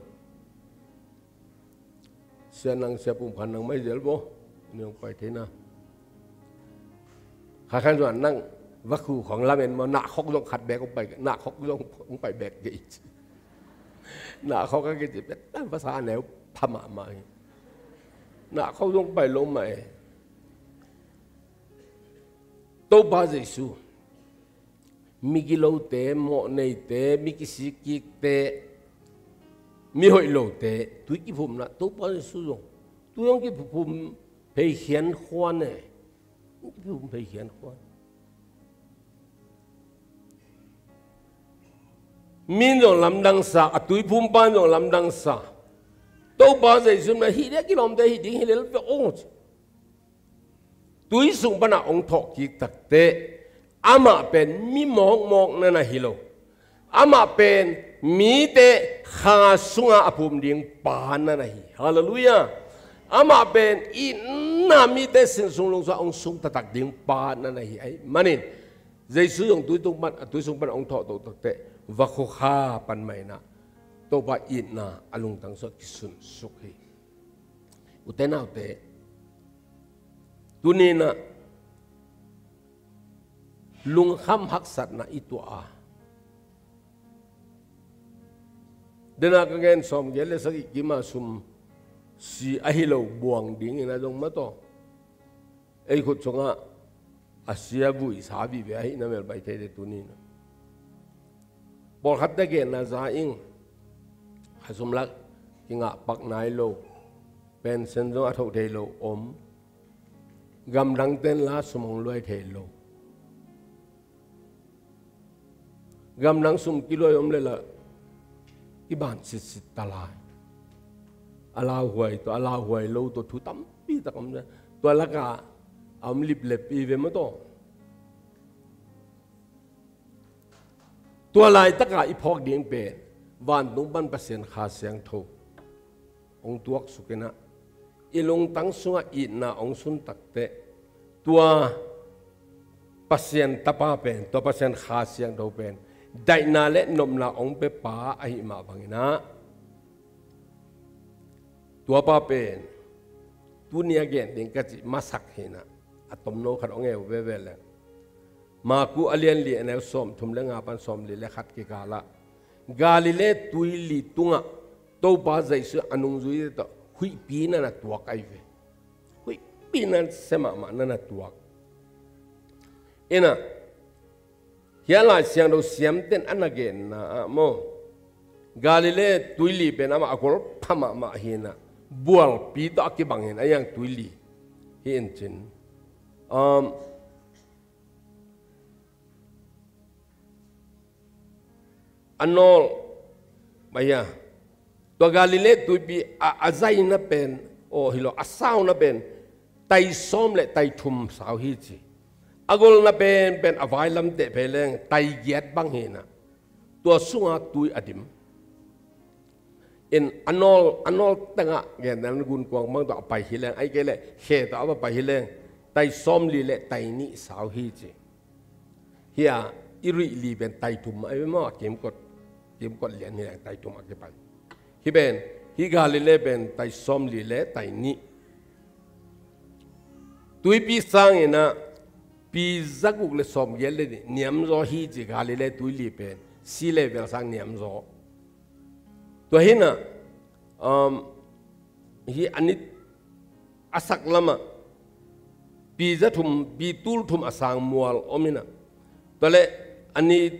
Sia nang, Sia Pum Khan nang mai zel bo. Ni hong pai thei na. Kha khan zuan nang vakhu khawng lamen maw, nahkhok zong khat bek hong pai, nahkhok zong hong pai bek kei ci. Nahkhok a kici pet, a vasa a neu pha mahmah hi. Nahkhok zong pai lo mah e. Topa Jesu, migilote, mawhneite, mi kisikkikte, mihoih lote tui kiphumna, Topa Jesu zong tui hong kiphum phei khian khuan e. Kiphum phei khian khuan. Min zong lamdang sa, a tuiphumpa in zong lamdang sa. Topa Jesu in hih ding a kilawmte hih ding hi lel ve aw. tui sung pana hong thawh kik takteh, amah pen mi mawkmawk na na hi lo. Amah pen mite kha sunga a phum ding pa na na hi. Halleluiah. Amah pen itna mite sin sung lung sungah hong sung taktak ding pa na na hi ahih manin, Jesu zong tui tung pan, a tui sung pan hong thawh to takteh, va khukha pan mah in ah, Topa itna a lungtang sungah kisunsuk hi. Ute naute, tuni in ah lungkham haksatna i tuah a, dena ka gen sawmgiat le sagih kima sum si ahi lo buang dingin a zong mataw, ei khut sungah a sia vui sa vive ahihna mel pai thei le tuni in ah, pawlkhatte genna za ing. Kha sum lak kingah pak nai lo, pension zong a thoh thei lo om, gamdang ten la sum hong luai thei lo. Gamdang sum kiluai om le la kiban sitsit ta lai. A lauhuai tawh, a lauhuai lo tawh, thu tampi tak om. Tua laka a om liplep i ve mataw. Tua laitaka i phawk ding pen vantung pan Pasian Kha Siangtho hong tuaksuk in ah, i lungtang sungah itna hong sun takteh, tua Pasian Tapa pen, tua Pasian Kha Siangtho pen daihna le nopna hong pia pa ahih mah bangin ah, tua pa pen tuni a gen ding ka cih masak hi in ah, a tomno khat hong eu veve leng. Maku a lian li, a neu sawmthum le nga pan sawmli le khat kikalah, Galilee tuili tungah Topa Jesu a nungzuite tawh huihpi na na tuak ahi ve. Huihpi na sia mahmah na na tuak. In ah, hih a Lai Siangtho siamten a na genna ah maw, Galilee tuili pen amah a gol pha mahmah hi in ah, bualpi tawh a kibang hi in ah, a iang tuili hi in cin. Um, a nawl, baya, tua Galilee tuipi a, a zaina pen, aw hi lo, a sauna pen tai sawm le tai thum sau hi ci. A golna pen pen a vailam teh phei leng tai giat bang hi in ah, tua sunga tui a dim. In a nawl, a nawl tengah gen dan gunkuang bang tawh a pai hi leng, ahih kei leh khe tawh a va pai hi leng, tai sawmli le tai nih sau hi ci. Hih a i ruih li pen tai thum a i maw, a kimkot, kimkot lian hi leng tai thum a kipai. Hih pen, hih Galilee pen tai sawmli le tai nih. Tuipi sang in ah pi zaguk le sawmgiat le nih niamzaw hi ci, Galilee tuili pen sea level sang niamzaw. Tua hi in ah, um, hih a ni a sak lamah pi za thum, pi tul thum a sang mual om in ah, tua leh a ni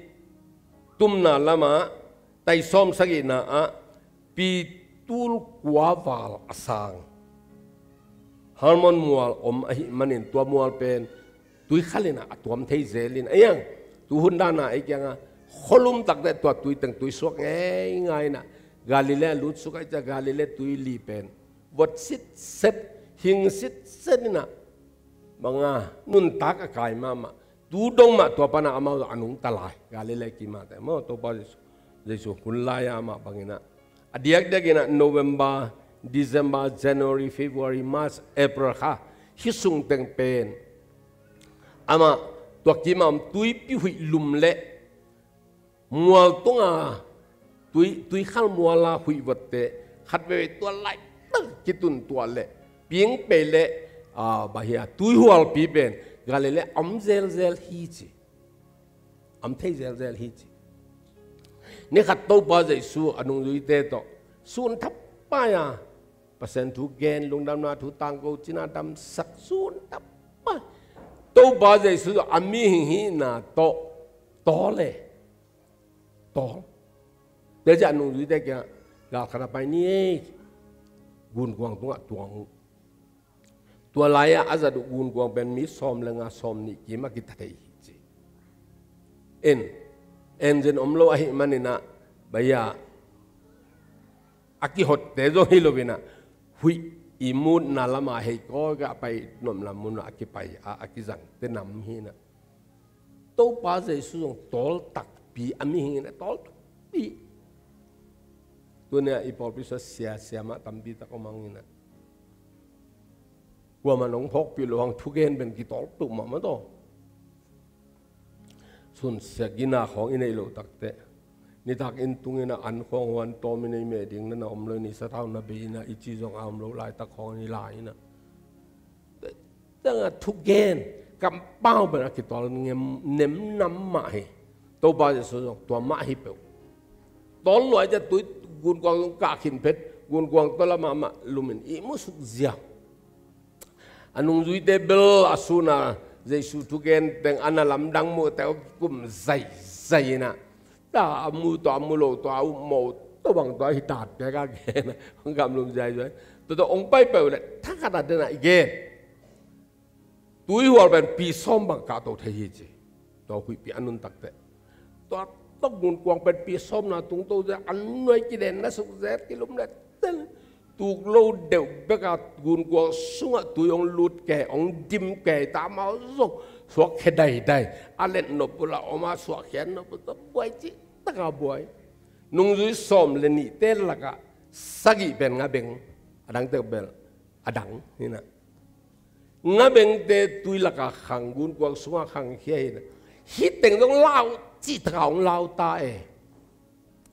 tumna lamah tai sawm sagihna ah pi tul kua val a sang Hermon mual om ahih manin, tua mual pen tui khal in ah a tuam thei zel in, a iang, tu hun dana ei kiangah khualum takteh tua tui teng tui suak ngeingai in ah, Galilee a lutsuk ahih ciang Galilee tuili pen vot sitset, hing sitset in ah, banga nuntak a kai mahmah. Tu dong mah tua pana amau a nungta lai, Galilee kimate maw, Topa Jesu, Jesu hun lai-a amah bangin ah, a diakdiak in ah November, December, January, February, March, April kha, hih sung teng pen amah tua kimah om tuipi huih lum le mual tunga tui, tuikhal muala huih votte khat veve tua laih tak kitun tua le ping pei le, a, bang hia, tuihualpi pen Galilee om zelzel hi ci. Om thei zelzel hi ci. Ni khat Topa Jesu a nungzuite tawh sun thappai a, Pasian thu gen, lungdamna thu tangko, cina damsak sun thappai. Topa Jesu a mihing hihna tawh tawl e. Tawl. Tua ciang a nungzuite kiangah, gal khat a pai ni ei, gunkuang tungah tuang uh. Tua lai-ah a zat uh gunkuang pen mi sawm le nga, sawm nih kim a kita thei hi ci. En, engine om lo ahih manin ah, baya, a kihotte zong hi lo in ah, huih i mutna lamah hei kawika a pai nuamna munah a kipai a, a kizang te nam hi na. Topa Jesu zong tawl takpi a mihing in a tawl takpi. Tunia i pawlpi sua sia sia mah tampi tak om hang in a. Kuaman hong phawkpih lo hang thugen pen kitawl peuhmah mah tawh. Sunsia gina khawng i neih loh takteh nitak in tung in a an khawng huan tawm i nei meh ding na na om lo in i sathau na bei in a i ci zong a om lo laitak khawng i lai in a. Tengah thugen kampau pen a kitawl nem nam mah hi. Topa Jesu zong tua mah hi peuh. Tawl luai cia tui gunkuang zong kah khin phet gunkuang tawh lamah mah lumin i musuk ziau. A nungzuite bel a suna Jesu thugen teng a na lamdang muh teng kum zaizai in a. Ta a mu tawh a mu lo tawh a upmawh tawh bang tawh a hi tat pek a gen a hong gamlum ziaizuai. Tua tawh hong pai peuh le thakhat a den a i gen. Tuihual pen pi sawm bang kahto thei hi ci. Tua huihpi a nuntak teh. Tua tawh gunkuang pen pi sawmna tungto zia an nuai kiden na suk zet kilum le ten. Tuk lo deuh beka gunkuang sungah tui hong lut kei hong dim kei ta amau zong suak khia daidai. A let nop uh la om a suak khia nop uh tawh buai cih taka buai. Nungzui sawm le nihte lakah sagih pen ngabeng a dangte bel a dang hi na. Ngabengte tui lakah khang gunkuang sungah khang khia hi na. Hih teng zong lau cih taka hong lau ta e.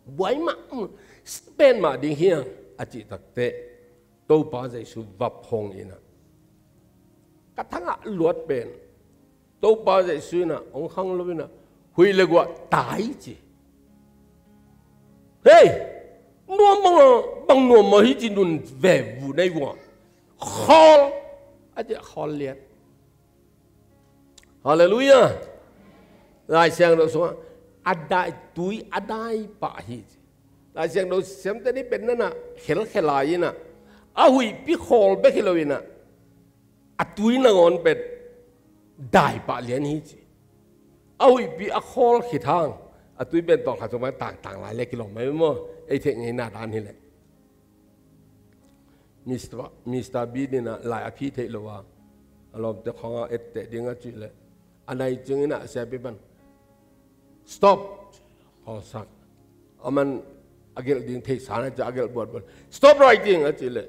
Buai mah pen mah ding hiang a cih takteh Topa Jesu vap hong in a. Ka thangah luat pen Topa Jesu in a hong khang lo in a huih le guah tai ci. Hei, nuam bang a bang nuam mah hi ci nun ve vu nei vua. Khawl a ci khawl lian. Halleluiah. Lai Siangtho sungah a dai tui a dai pah hi ci. Lai Siangtho siamte ni pen nana khelkhel lai in a a huihpi khawl bek hi lo in a a tui nangawn pen dai pah lian hi ci. A huihpi a khawl khit hang a tui pen tawlkhat sung pai tangtang lai le kilawm mai maw? Ei theih ngeina dan hi leh. Mister, Mister Bean in a lai a phi theih lo a a lawmte khawng a etteh ding a cih leh a nai cing in a siapi pan stop. Khawlsak a man a gelh ding theihsa na ci a gelh buatbuat stop writing a cih leh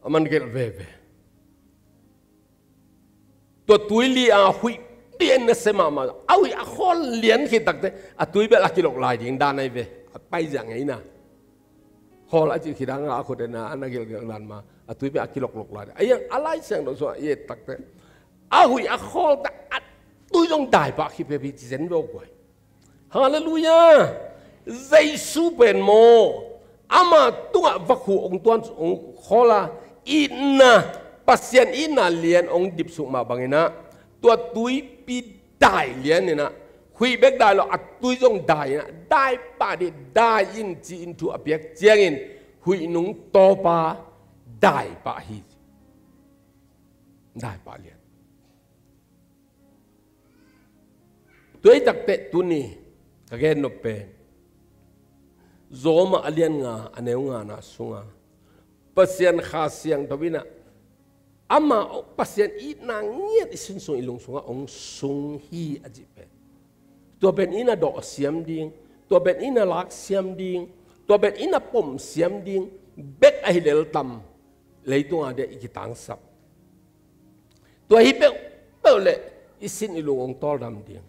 a man gelh veve. Tua tui li a huih lian na se mahmah a huih a khawl lian khit takteh a tui bel a kilok lai ding dan ai ve. A pai ziah ngei na. Khawl a cih khit hang a khut en a a na gelhgelh dan ma a tui bel a kiloklok lai ding a hiang a Lai Siangtho sungah i et takteh a huih a khawl ta a tui zong dai pah khit pia pi ci zen ve aw guai. Halleluiah. Jesu pen maw ama tungah vakhu hong tuan hong khawl a itna Pasian itna lian hong dipsuk mah bangin a tua tuipi dai lian in a huih bek dai lo a tui zong dai in a dai pah dih dai in ci in thu a piak ciangin huih nung tawpa dai pah hi. Dai pah lian. Tua hi takteh tuni ka gen nop pen Rom a lian nga a neu ngana sunga Pasian Kha Siangtho in a ama Pasian itna ngiat i sin sung i lung sungah hong sung hi a cih pen tua pen in a dawh siam ding tua pen in a lak siam ding tua pen in a pom siam ding bek ahi lel tam leitung a dia i kitangsap. Tua hi peuhpeuh le i sin i lung hong tawldam ding.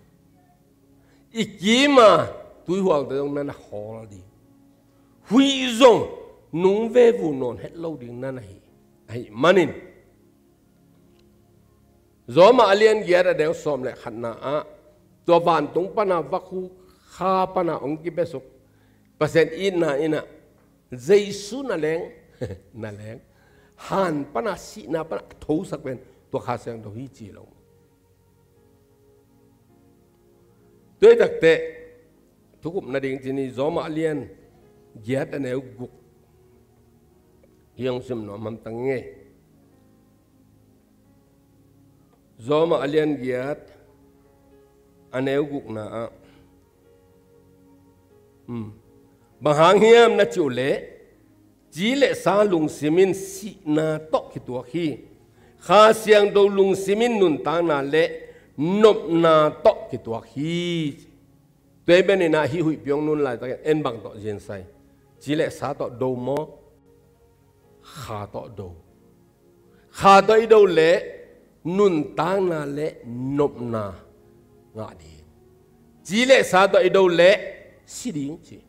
I kima tuihualte zong nana khawl ding. Huih zong nung vevu nawn het lo ding nana hi. Ahi manin Rom a lian giat a deu sawm le khatna ah tua vantung pana vakhu kha pana hong kibesuk Pasian itna in a Jesu na leng na leng han pana sihna pana a thosak pen tua Kha Siangtho hi ci lo. Tua hi takteh thukup nading cini Rom a lian giat a neu guk hi hong sim nuam hamtang ngei. Rom a lian giat a neu gukna ah bang hang hiam na cih uh leh ci le sa lungsim in sihna tawh kituak hi. Kha Siangtho lungsim in nuntakna le nopna tawh kituak hi. Tua ahih manin ah hih huihpi hong nun laitakin en bang tawh zin sa hi. Ci le sa tawh do maw? Kha tawh do. Kha tawh i do leh nuntakna le nopna ngah ding. Ci le sa tawh i do leh si ding ci.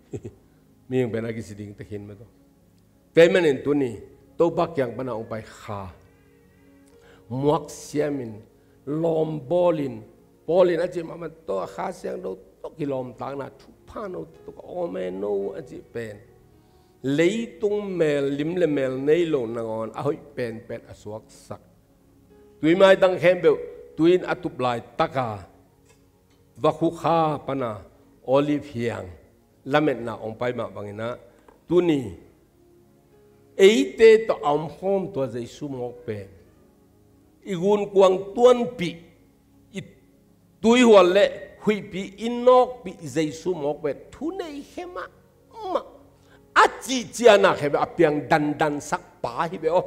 Mihing pen a kisi ding tek hi mah tawh. Tua ahih manin tuni Topa kiang pana hong pai kha muak siamin, lawm bawlin, Paul in a cih mahmah tawh, Kha Siangtho tawh kilawmtatna thupha no tawh ka om e no a cih pen leitung mel lim le mel nei lo nangawn a hoih penpen a suaksak. Tui maitang khempeuh tui in a tup laitaka Vakhu Kha pana Olive hiang lametna hong pai mah bangin ah tuni eite tawh a om khawm tua Jesu mawk pen i gunkuang tuanpih, i tuihual le huihpi i nawkpih Jesu mawk pen thunei khe mahmah. A cihciana khe beh a piang dandansak pa hi beh aw.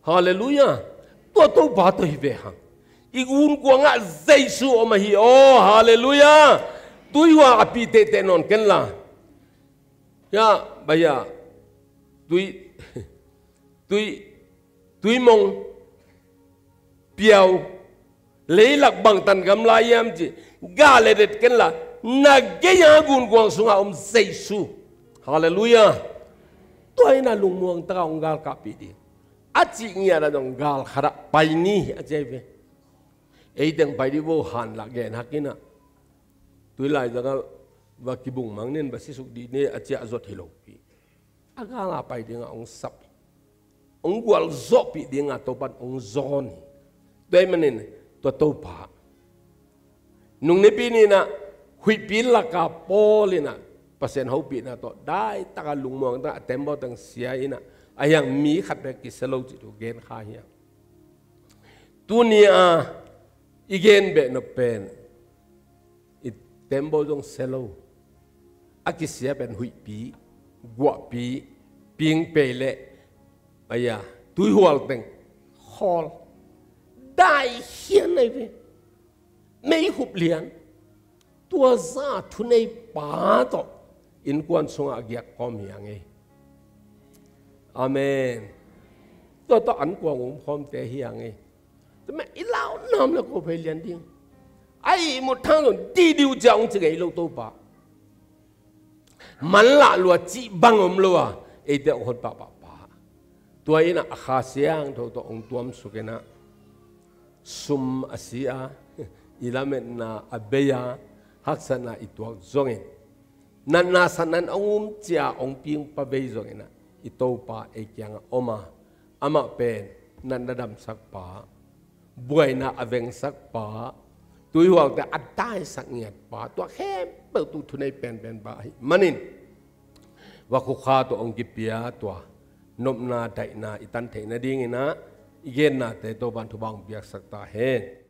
Halleluiah. Tua Topa tawh hi ve hang. I gunkuangah Jesu om ahi aw. Halleluiah. Tuihual a pi tehteh nawn kenla. Ya, baya. Tui, tui, tuimong, piau, leilak bangtan gamla hiam ci, gah le det kenla, na gei-a gunkuang sungah om Jesu. Halleluiah. Tua in a lungmuang taka hong galkapih ding. A cih ngiat a dong gal khatah pai ni a ci ahi ve. Ei teng pai dih vo, hanlak gen hak in ah. Tui laizangah va kibung mang nin va sisuk dih ni a ci a zot hi lo pi. A gala pai dingah hong sap, hong gualzawhpih dingah Topan hong zawn hi. Tua ahih manin tua Topa nung nipi ni-in ah huihpi laka Paul in ah Pasian hopihna tawh daitaka lungmuang tangah a tembaw teng sia in ah a hiang mi khat bek kisia lo cih thu gen kha hiam? Tuni a i gen beh nop pen i tembaw zong sia lo. A kisia pen huihpi, guahpi, pingpei le, aya, tuihual teng khawl. Dai hian ahi ve. Mei hup lian. Tua za thunei pa tawh innkuan sungah a giak khawm hi hang ei. Amen. Tua tawh ankuang um khawmte hi hang ei. Tua mah i lau nam le ko phei lian ding. A ihmut thang zong dihdiu cia hong ci ngei lo Topa. Manlah lua cih bang om lo a, eite hong hon pahpah pa. Tua in ah a Kha Siangtho tawh hong tuamsuk in ah, sum a si a, i lametna a bei a, haksatna i tuak zongin, natna satna in hong um cia hong ping pa bei zongin ah, i Topa ei kiangah om a, amah pen natna damsak pa, buaina a vengsak pa, tuihualte a daisak ngiat pa, tua khempeuh tu thunei penpen pa ahih manin, Vakhu Kha tawh hong kipia tua nopna daihna i tan theih nadingin ah i gennate Topan thupha hong piaksak ta hen.